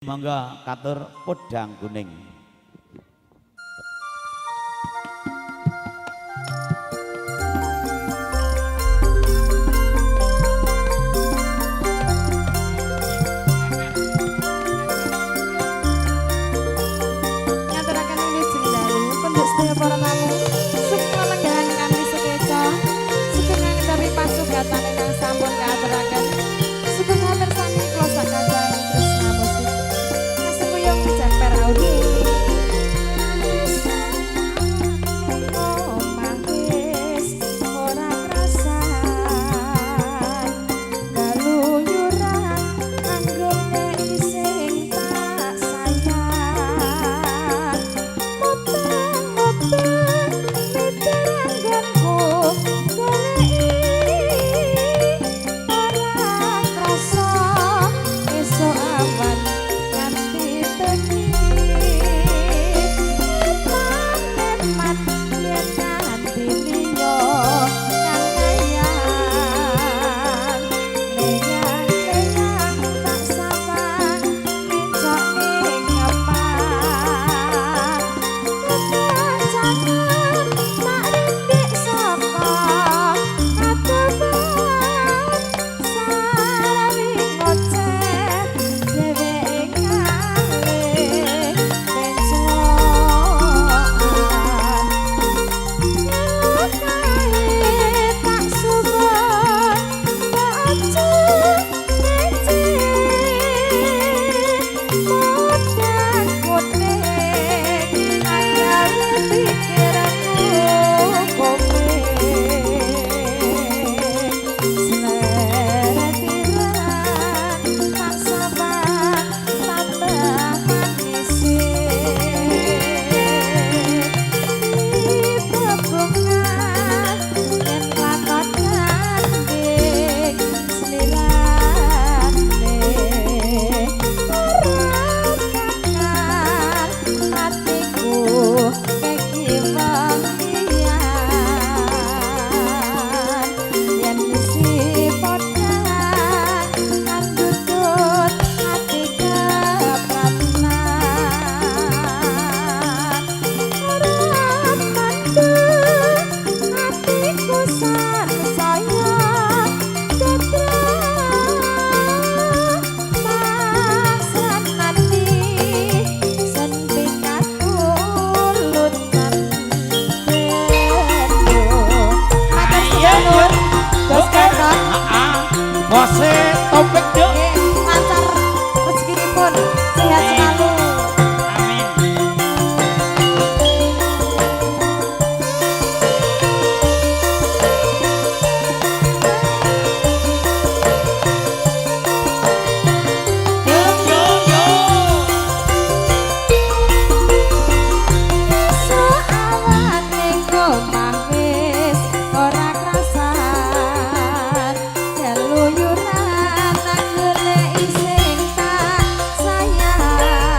Monggo katur podang kuning. Ngaturaken wilujeng dalu pendhuk sedaya para tamu. Sugeng lenggahan kanthi sekeca. Sugeng ngandhapi pasugatan ingkang sampun kaaturaken. Sugeng mirsani kula sak kadang Trisna Musik. Kasengkuyung Ceper Audio. Omah wis ora krasan. Galuyuran anggone ising tak sayang. Mubeng-mubeng miter anggonku goleki ora krasa esuk awan nganti bengi. Eman-eman yen nganti liya kang kayang. Leyang-leyang tak sawang mencok ning ngepak. Kekancangan tak rindik saka katepan. Sarawi ngoceh dheweke ngalih penclokan. Kae tak suwun aja ngece. Podang kuning agawe pikiranku komeng. Sleret-iran tak sawang tambah manise. Dibebungan yen lakon gandeng slirane. Ora kakan atiku kekiwang liyan. Yen isi podang kandutut ati keprabnan. Ora mandek atiku sansaya dadra. Pasran ati sen pikatulutan bendo. Matur Iya, suwun Bos Gatot. Bose topik duk. Nggih, lancar rezekinipun, sehat selalu. Amin. Yo yo yo. Esuk awan ning omah wis ora krasan. Keluyuran anggone ising tak sayang.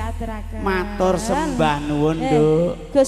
kaaturaken. Matur sembah nuwun, Eh, Nduk. Gus.